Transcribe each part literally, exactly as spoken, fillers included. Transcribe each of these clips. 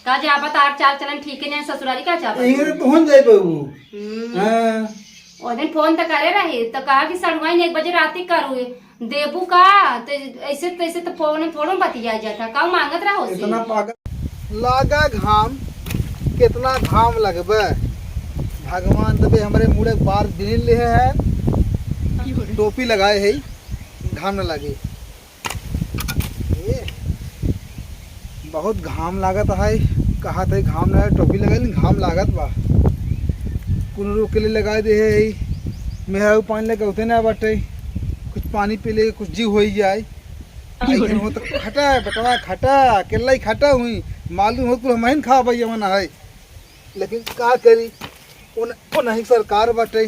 का जाबा, तार चाल चलन ठीक है, नहीं ससुरारी का जाबा? इहे तो तुहन जाई बाबू। हम्म। हाँ। ओ दिन फोन त करे रही, त कहा कि सड़ुआइन एक बजे राती करू, देबू का? त ऐसे तैसे त फोन थोड़ो बतिया जाता, का मांगत रहो से? इतना पागल। लागा घाम, कितना घाम लगबे। भगवान तबे हमरे मुड़े बार बिन ले है, टोपी लगाए है, घाम न लागे। ए, बहुत घाम लागत है, कहत है घाम ना है, टोपी लगा ली, घाम लागत बा। कुनरू के लिए लगा दे है, मेहरारू पानी लेके उठे ना बाटे, कुछ पानी पी ले, कुछ जीव होई जाए। आई हो रे। हो तो खटा है बेटवा, खटा, अकेला ही खटा हुई, मालूम हो कुल हमहिन खा भैया मना है, लेकिन का करी, उन, उन्हीं सरकार बाटे।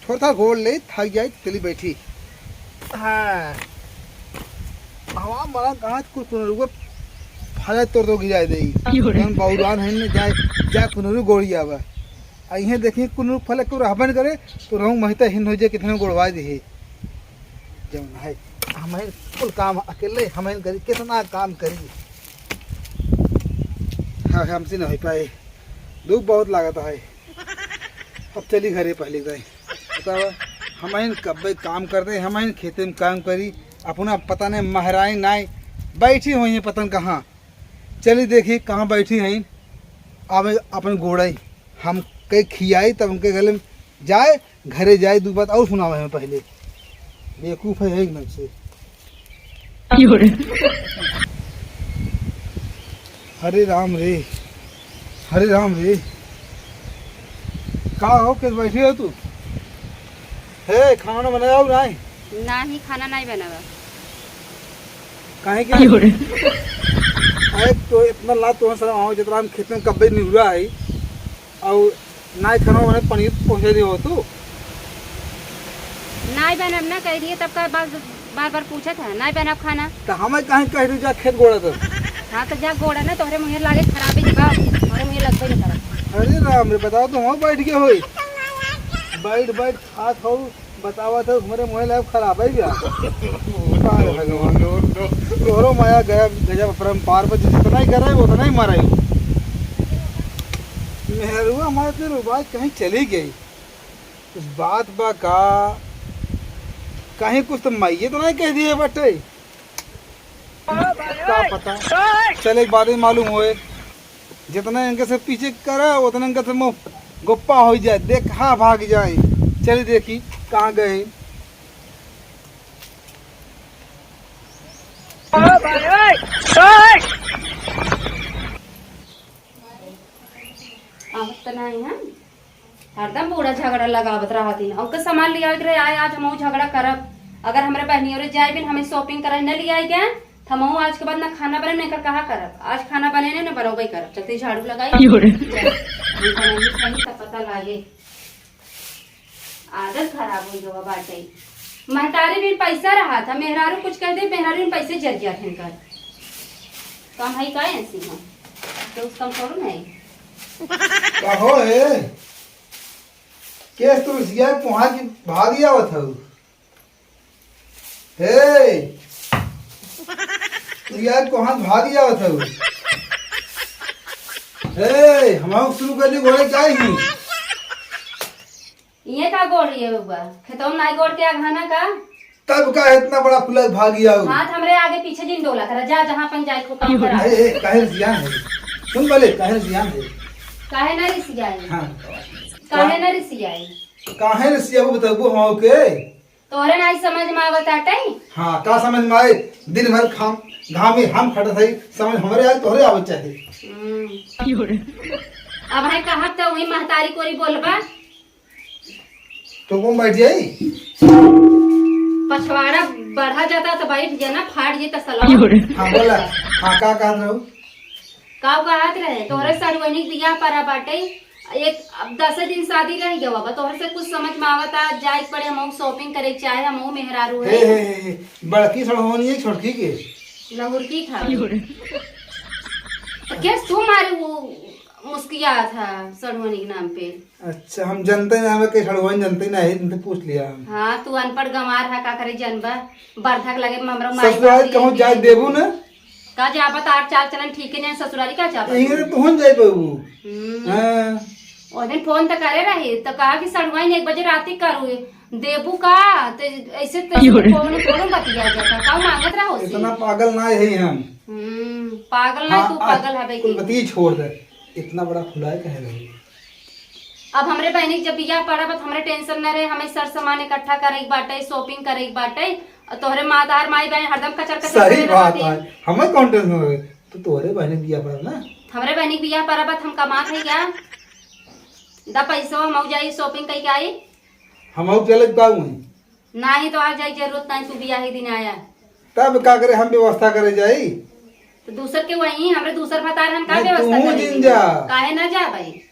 थोड़ा सा गोड़ ले, थक जाए, चली बैठी। हाँ। हवा मरा कहाँ कुछ कुनरुआ फले तोड़ दो गिराए दे। की हो रे? हम बौरान है न जाए, जाए कुनरू गोड़ी आवा। आ इहें देखी कुनरू फले को रहबन करे, तो रहूं महिता हिन हो जाए, कितने गोड़वा दे। जौन है, हम कुल काम अकेले हम करी, कितना काम करी। हाँ, हमसे न हो पाए, दुख बहुत लागत है। अब चली घरे पहले गए। बतावा, हमहिन कब्बे काम करते, हमहिन खेते में काम करी, अपना पता नहीं महराई नाई बैठी हुई है पता न कहाँ। चली देखी कहाँ बैठी हैं, आवे अपन गोड़ाई, हम कई खियाई तब उनके गले में जाए, घरे जाए, दू बात और सुनावे हमें पहले। बेवकूफ है एकदम से। की हो रे? हरे राम रे, हरे राम रे। का हो, कैसे बैठी हो तू? हे, खाना बनाया हो नहीं? नहीं, खाना नहीं बनावा। काहे के? की हो रे? अरे तो इतना लात तो शर्म आओ, जितना हम खेत में कब्बे निहुरा है। और नाई खाना बने पनीर पहुँचा दियो तू। नाई बनब ना कह दिए, तब का बार, बार बार पूछत है, नाई बनब खाना। तो हमें काहे कह रही जा खेत गोड़ा तो? हाँ तो जा गोड़ा ना, तोहरे मुँहे लागे खराबे जी बा, तोहरे मुँहे लगबे नहीं करब। अरे राम रे, बताओ तो वहाँ बैठ के होई, बैठ बैठ खात हो, बतावा तो हमारे मुँहे लागे खराब है क्या? पार भगवान। तोहरो माया गया गजब अपरंपार पर, जितना ही करे उतना ही मराई। मेहरुआ हमारे तो रुबाज कहीं चली गई। कुछ बात बा का? कहीं कुछ तो माइये तो नहीं कह दिए बटे। का पता। चले एक बात ही मालूम होए। जितना इनके से पीछे करा, उतना इनके से मुँह गुप्पा हो जाए। देख, हाँ, भाग जाए। चले देखी, कहाँ गए। आवत त नाही है। हरदम बूढ़ा झगड़ा लगावत रहत ही। ओके सामान लियावे के रहे, आए आज हमहू झगड़ा करब। अगर हमरे बहनी ओरे जाए बिन हमें shopping करे न लियाई गए, त हमहू आज के बाद न खाना बने, न एकर कहा करब। आज खाना बने न, न बनौबे करब। चलते झाड़ू लगाई। की हो रे? नहीं बनाई सही, तब पता लागे। आदत खराब हो गवा बाटे। महतारी बिन पैसा रहा था, मेहरारू कुछ कह दे, मेहरारू बिन पैसे जर जात हैं कर। काम है का ऐसी हम? तो उस काम करो नहीं। का हो हे? केस तो उसिया कोहा की भाग आवत हऊ। हे! तू यार कोहा भाग आवत हऊ। हे, हम शुरू कर दी घोड़े चाय ही। ये का गोड़ रही है बउआ? खेतवा में नाई गोड़ के आघाना का? तब का इतना बड़ा फुलक भागी आऊ? हाथ हमरे आगे पीछे जिन डोला करा, जा जहाँ अपन जाए को काम करा। ए, ए, काहे रिसियान है? सुन पहले, काहे रिसियान है? काहे ना रिसियाई? हाँ। काहे ना रिसियाई? काहे रिसियाबू बताबू हम के? तोहरे नाई समझ में आवत आटे? हाँ, का समझ में आए? दिन भर घाम, घाम में हम खटत हई, समझ हमरे आए, तोहरे आवत चाहे। हम्म। अब है कहत त वही महतारी कोरी बोलबा। तो कौन बैठ जाई? पछवाड़ा बढ़ा जाता तो बैठ जाना, फाट जाता सलवा। हाँ, बोला। हाँ, का कहत रहू? का कहत रहे? तोहरे सरुआनी के बियाह परा बाटे, एक अब दस दिन शादी रह गया बाबा, तोहरे से कुछ समझ में आवता, जाए के पड़े, हमहू shopping करे के चाहे, हमहू मेहरारू हे, है। हे, हे, हे, बड़की सड़होनी है, छोटकी के? लहुरकी था। तो केस तू मारे वो मुस्किया था सड़होनी के नाम पे। अच्छा, हम जनते ना, हमें कई सड़होनी जनते ना है, इनसे पूछ लिया हम। हाँ, तू अनपढ़ गंवार है, का करे जनबा, बरधक लगे में हमरा माई ससुराल बाप कहूँ दिए जाए दिए। देबू ना? का जाबा, तार चाल चलन ठीक है नहीं, ससुरारी का जाबा? यहीं रे, तुहन जाई बाबू। हम्म। हाँ। ओह दिन फोन त करे रही, त कहा कि सड़ुआइन एक बजे राती करू, देबू का? त ऐसे त यो रे। फोन, फोन बतिया जाता, का मांगत रहो से? इतना पागल ना है हम। हम्म, पागल ना, हाँ, तू आ, पागल हवे कुल की। बतिये छोड़ दे, इतना बड़ा फुलाए कहे रही? अब हमरे बहिनी के जब बियाह पड़ा बा, त हमरे टेंशन न रहे, हमें सर सामान इकट्ठा करे के बाटे, शॉपिंग करे के बाटे, और तोहरे माँ, तार माई बहन हरदम कचर कचर सही करे बात रहती। है, हमें कौन टेंशन रहे? तो तोहरे बहनी के बियाह पड़ा ना? हमरे बहनी के बियाह पड़ा बा, त हम कमात है क्या? दा पैसवा, हम जाई शॉपिंग कई के आई। हम चले का हुई? नाही, तो आ जाई जरूरत नाही, तू बियाह ही दिन आया। तब का करे, हम व्यवस्था करे जाई? तो दूसर के वही, हमरे दूसर भतार हम का नहीं, व्यवस्था तू करे जिन जाई? जा। काहे ना जा भाई?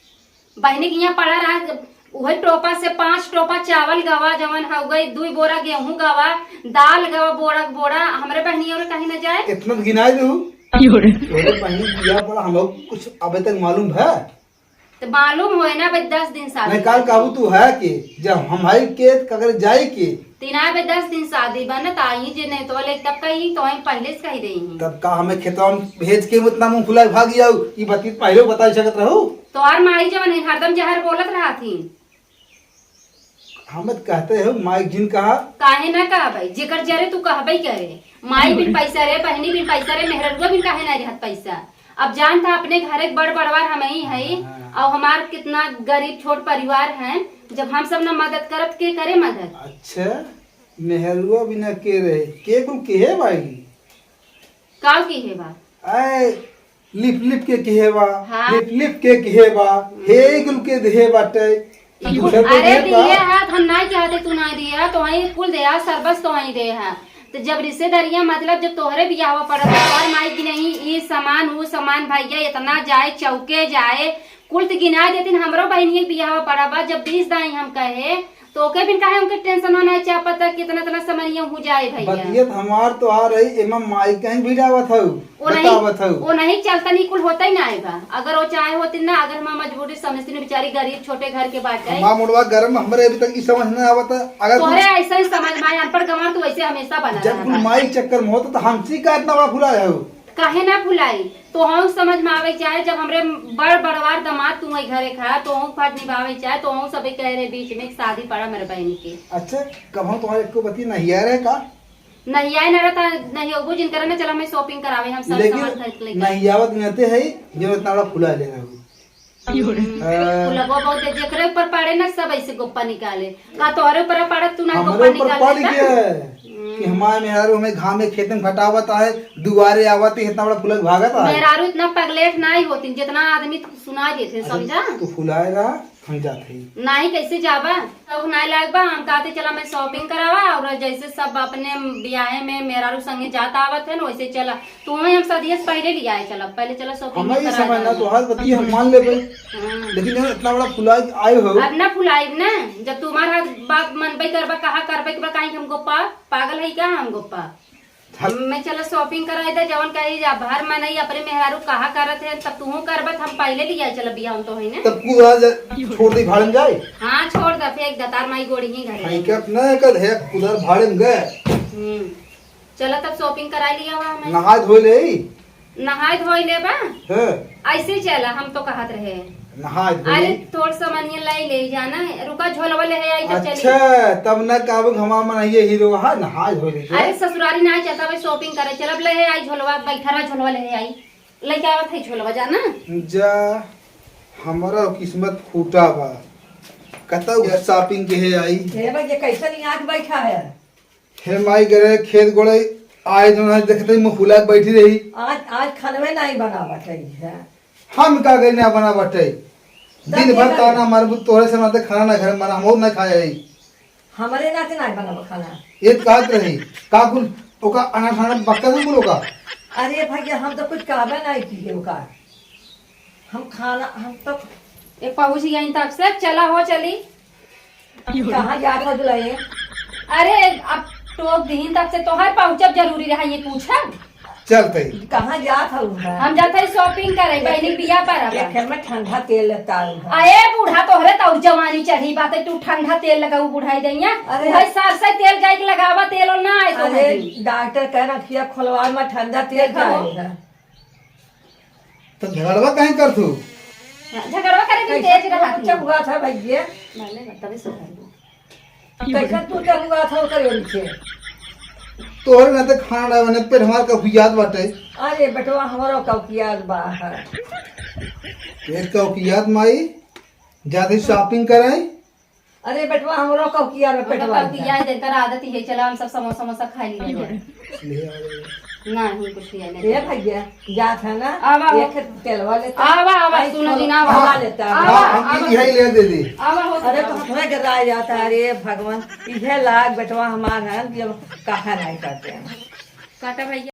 बहिनी के यहाँ पड़ा रहा, उहे टोपा से पाँच टोपा चावल गवा, जवन हो गई, दुई बोरा गेहूं गवा, दाल गवा, बोरा के बोरा, हमरे बहिनी और कहीं ना जाए। इतना तो गिनाई दू। यो रे। तोरे बहिनी के बियाह पड़ा, हम लोग कुछ अबे तक मालूम है? तो मालूम होए ना भाई, दस दिन शादी नहीं, काल काबू तू है कि जब हम आई के, तो अगर जाई के? तीन आबे दस दिन शादी बा ना, तो आई जे नहीं तो वाले तब कही, तो आई पहले से कही देई। तब का हमें खेतवा में भेज के उतना मुंह फुला भाग जाऊ? ई बात पहले बता सकत रहू। तो आर माई जवन है, हरदम जहर बोलत रहा थी। हम तो कहते हो, माई जिन कहा। काहे ना कहा भाई, जेकर जरे तू कहबे करे। माई बिन पैसा रे, बहनी बिन पैसा रे, मेहररुआ बिन काहे ना रहत पैसा। अब जान था अपने घरे के बड़ बड़वार हम ही है, हाँ। और हमार कितना गरीब छोट परिवार है, जब हम सब ना मदद करब, के करे मदद? अच्छा, मेहरुआ बिना के रहे, के कुल के है भाई? काव के है बा? आए, लिप लिप के किहे बा, हाँ। लिप लिप के किहे बा, हम्म। हे गुल के देहे बाटे। ई कुल, दूसर के अरे देहे बा। दिए हाथ हम नाई कहते तू नाई दिए हा, तो वहीं कुल दे हा, सरबस तो वहीं दे हा। तो जब रिश्तेदारियां, मतलब जब तोहरे बियाहवा पड़त, तोहर माई की नहीं, ई सामान, ऊ सामान, भैया इतना जाए, चौके जाए, कुल तो गिनाए देतिन। हमरो बहिनिया के बियाहवा पड़ा बा, जब बीस दाई हम कहे, तो ओके बिन काहे उनके टेंशन होना चाह पता कितना, इतना समनिया हो जाए भैया। बतियत हमार तो आ रही, एमा माई कहीं भिड़ावत हऊ, ओ नहीं, बतावत हऊ। ओ नहीं चलता, नहीं कुल होता ही ना आएगा। अगर वो चाहे होती ना, अगर हम मजबूरी समझती ना, बेचारी गरीब छोटे घर के बाटे। हमार मुड़वा गरम, हमरे अभी तक ई समझ ना आवत है। अगर तोहरे कुल ऐसा ही समझ में आए, अनपढ़ गंवार तू ऐसे हमेशा बना जब रहता कुल है। माई चक्कर में होता तो हमसे का इतना बड़ा फुला है? काहे ना फुलाई? तोहू समझ में आवे चाहे, जब हमरे बड़ बड़वार दामाद तू वही घरे खा, तोहू फर्ज निभावे चाहे, तोहू सबे कहे रहे बीच में शादी पड़ा मेरे बहन के। अच्छा, कबहू तुम्हारे एको बती नहीं आ रहे का? नहीं आए ना रहता, नहीं होबू जिन करे ना, चला मैं शॉपिंग करावे, हम सब लेकिन सामान खरीद लेके। नहीं आवत नते है, जो इतना बड़ा फुला ले रहे हो। हम्म। हाँ। फुलवा बहुत दे, जेकरे ऊपर पड़े ना, सब ऐसे गोप्पा निकाले। का तोहरे ऊपर पड़त, तू ना हमरे गोप्पा ऊपर निकाल पड़ लेता? गया है हम्म। कि हमारे मेहरारू हमें घाम में खेत में घटावत आए, दुआरे आवत ही इतना बड़ा फुलक भागत आए। मेहरारू इतना पगलेट नाई होती, जितना आदमी सुना देते, अरे, समझा? तू फुलाए रहा, हम जाते ही। नाई, कैसे जाबा? शौक नाई लाग बा, हम कहते चला मैं शॉपिंग करावा, और जैसे सब अपने बियाहे में मेहरारू संगे जात आवत है ना, वैसे चला। तू वहीं हम सदिये से पहले लियाए चला, पहले चला शॉपिंग हमारी करा समझ ना, ला। तोहार बतिया हम मान लेबे। हाँ। लेकिन जब इतना बड़ा फुला के आए हो। अब ना फुलाइब ना, जब तुम्हार हाथ बात मनबे करबा, कहा करबे के बा, काहे हम गोप्पा, पागल है क्या हम गोप्पा? हल- मैं चला शॉपिंग कराई दे, जवन कही जा, भर मनई अपने मेहरारू कहा करत है, तब तू करबा, हम पहले लियाए चला बियाह तो है ना। तब कुल आज छोड़ दे, भाड़न जाए। हाँ, छोड़ दे, फेंक दे, तार माई गोड़ी ही घरे। हाँ, क्या अपना कद है, उधर भाड़न गए। हम्म। चला तब शॉपिंग कराई लिया हुआ हमें। नहाए धोए ले? नहाए धोए ले बा? हाँ। ऐसे ही चला, हम तो कहत रहे। नहाए धोए अरे ले? थोड़ सामानिया लाई ले जाना, रुका झोलवा ले है आई तो चली। अच्छा, तब ना कहबो हमार मन ये हीरो हा, नहाए धोए ले। अरे ससुरारी ना चलता भाई, शॉपिंग करे चलब, ले है आई झोलवा, बैठा रहा झोलवा ले है आई, लेके आवत है झोलवा जाना। जा, हमारा किस्मत फूटा बा, कतौ शॉपिंग के है आई। हे भाई, ये कैसन यहाँ के बैठा है? हे माई गरे खेत गोड़े आए जौन है देखते ही मुँह फुला के बैठी रही। आज, आज खानवे नहीं बना बटे है। हम का गई ना बना बटे? तब दिन भर का ताना मारबू तोहरे से नाते खाना ना घर में बना, हम और ना खाए है। हमरे नाते नहीं बना खाना। ये तो कहत रही, का कुल ओका अनाज खाना बक्का से कुल ओका? अरे भैया, हम तो कुछ कहबे नहीं किए ओका। हम खाना, हम तो ए पहुँच गई तब से, चला हो चली। कहाँ जात हो दुल्हन? अरे, अब टोक दीन तब से तोहर पहुँचब जरूरी रहा, ये पूछब? चल तई। कहाँ जात हऊ है? हम जात हई shopping करे, बहिनी के बियाह पर अब। एक घर में ठंडा तेल लेता हूँ। अरे बूढ़ा, तोहरे तो और जवानी चढ़ी बात है, तू ठंडा तेल लगाऊ बुढ़ाई दैया। अरे भाई, सरसों तेल जाई के लगावा, तेल और ना आए तो अरे भाई। डॉक्टर कह रहा, अखिया खोलवा में ठंडा तेल देखा हो। जाएगा। तो झगड़वा काहे करथू? हाँ, झगड़वा करे भी कैसे तेज तू रहत है। चहुआ था भैया? माने तबे से करबो। कैसे तू चहुआ था ओकर ओरी से? तोहरे ना तो खाना ना बने, पेट हमार कौकियात बाटे। अरे बेटवा, हमरो कौकियात बा है। पेट कौकियात माई, जाते shopping कराई। अरे बेटवा, हमरो कौकिया रे हमका पेटवा। कौकिया दे कर आदत ही है, चला हम सब समोसा, समोसा खा लिए। ले आ रे। नहीं, कुछ नहीं, नहीं। ए भैया, जात है ना? आवा, आवा। एक तेलवा लेता। आवा, आवा, आई सुनो छोल-, जी ना, आवा। हवा लेता। आवा, हाँ, हम आवा। भी यही ले दे दी। आवा हो अरे तो। हमें गदा जाता है, अरे भगवान, इहे लाग बेटवा हमार है, जब कहा नहीं करते हैं। काटा भैया।